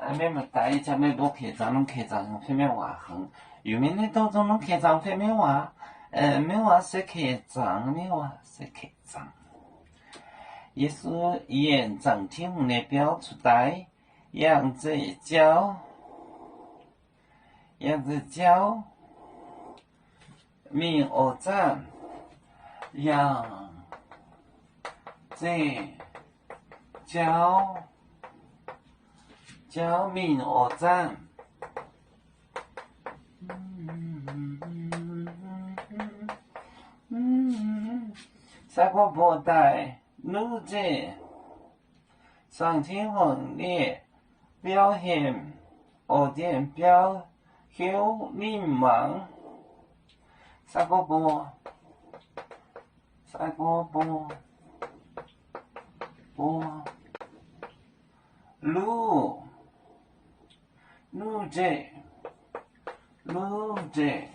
Mienh maaih deix jaax meih mbuo keh zaangc, norm keh zaangc fei mienh waac hnangv. Yuh mienh naaiv dongh zungv norm keh zaangc fei mienh waac. Mienh waac se keh zaangc, mienh waac se keh zaangc. Yesu yienc zaangc Tin-Hungh nyei biauv cuotv daaih, yangh zeiv jauv, yangh zeiv jauv mingh oc zaanv, yangh zeiv jauv, jauv mingh oc zaanv. Sai gorngv mbuo daaih nuqv nzengc zaangc Tin-Hungh nyei biauv hemx, oc dienh biauv hiuv ninh mangc. Sai gorngv mbuo, sai gorngv mbuo, mbuo luv, luv nzengc, luv nzengc,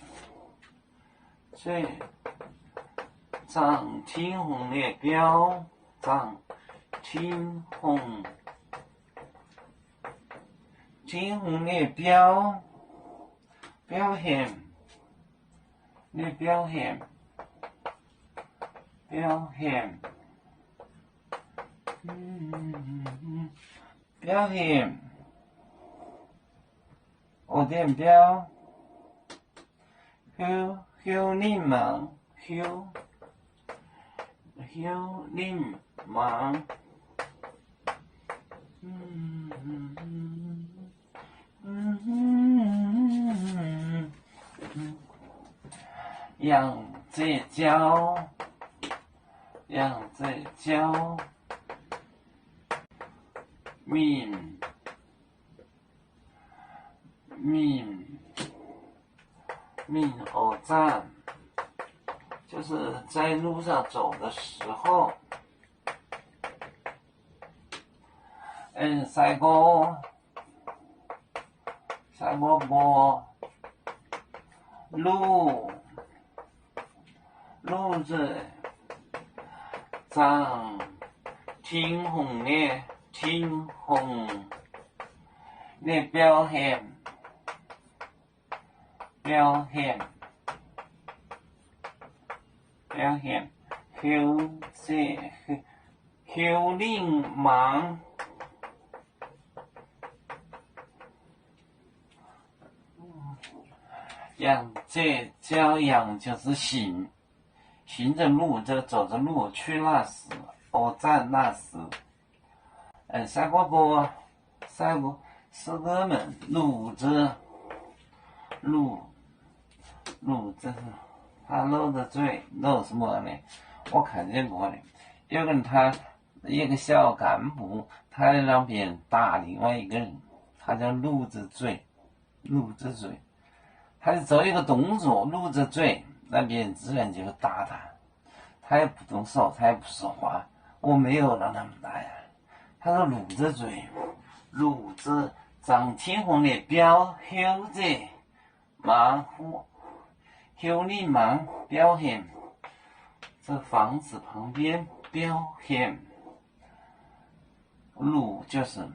se zaangc Tin-Hungh nyei biauv, zaangc Tin-Hungh, Tin-Hungh nyei biauv, biauv hemx, nyei biauv hemx, biauv hemx, biauv hemx, oc dienh biauv hiuv, hiuv ninh mangc, hiuv, hiuv ninh mangc. Yangh zeiv jauv, yangh zeiv jauv mingh, mingh, mingh oc zaanv, 就是在路上走的时候。 Aengx sai gorngv, sai gorngv mbuo luv, luv nzengc zaangc Tin-Hungh nyei, Tin-Hungh nyei biauv hemx, biauv hemx, biauv hemx, hiuv zeiv, hiuv ninh mangc. Yangh zeiv jauv, อย่าง就是行，行着路，走着路，去那时，oc zaanv 那时。 Sai gorngv mbuo, sai mbuo, 师哥们 luv nzengc, luv, luv nzengc, 他漏的罪漏什么呢？我看见过的，有个人他，一个小干部，他让别人打另外一个人，他叫路子嘴。 路子嘴，他就走一个动作，路子嘴，那边自然就打他，他也不动手，他也不说话，我没有让他们打呀。他说路子嘴，路子，zaangc Tin-Hungh nyei biauv hiuv zeiv mangc, hiuv ninh mangc biauv hemx，这房子旁边 biauv hemx. 路就是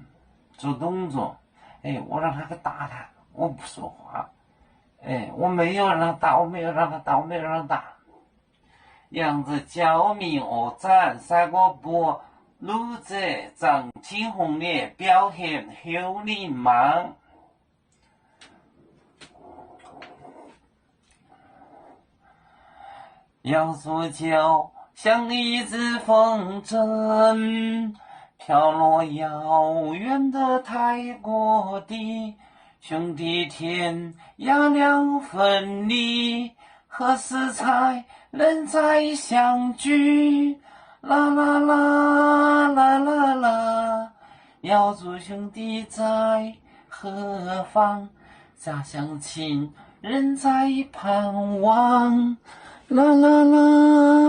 做动作，哎，我让他打他，我不说话，哎，我没有让他打，我没有让他打，我没有让他打。 Yangh zeiv jauv mingh oc zaanv, sai gorngv mbuo luv nzengc zaangc Tin-Hungh nyei biauv hemx hiuv ninh mangc. 要说就像一阵风筝，飘落遥远的太国地，兄弟天涯两分离，何时才能再相聚？啦啦啦，啦啦啦， 要祝兄弟在何方，家乡亲人在盼望。啦啦啦。